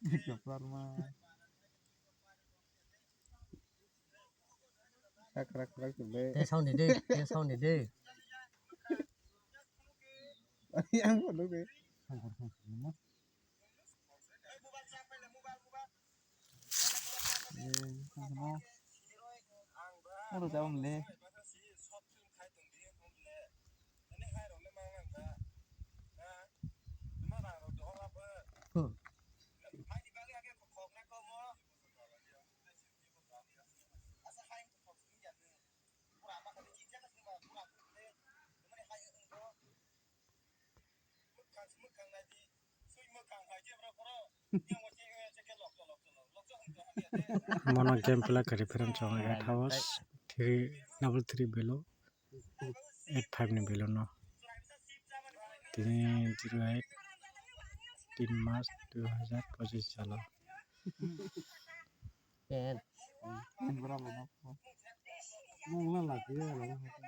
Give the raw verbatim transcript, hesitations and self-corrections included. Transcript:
Kaplarma. Khakrak khakrak chumle. Te sound ni de, te sound ni de. Yang ko de. Eh, ano? Ano jawab le. Hmm. Mono game play kari pherang chong eight hours three double three below eight five ni below no. Tini zero eight tin mas dui hajar pochis salo. Ken. Nung la lagi ya.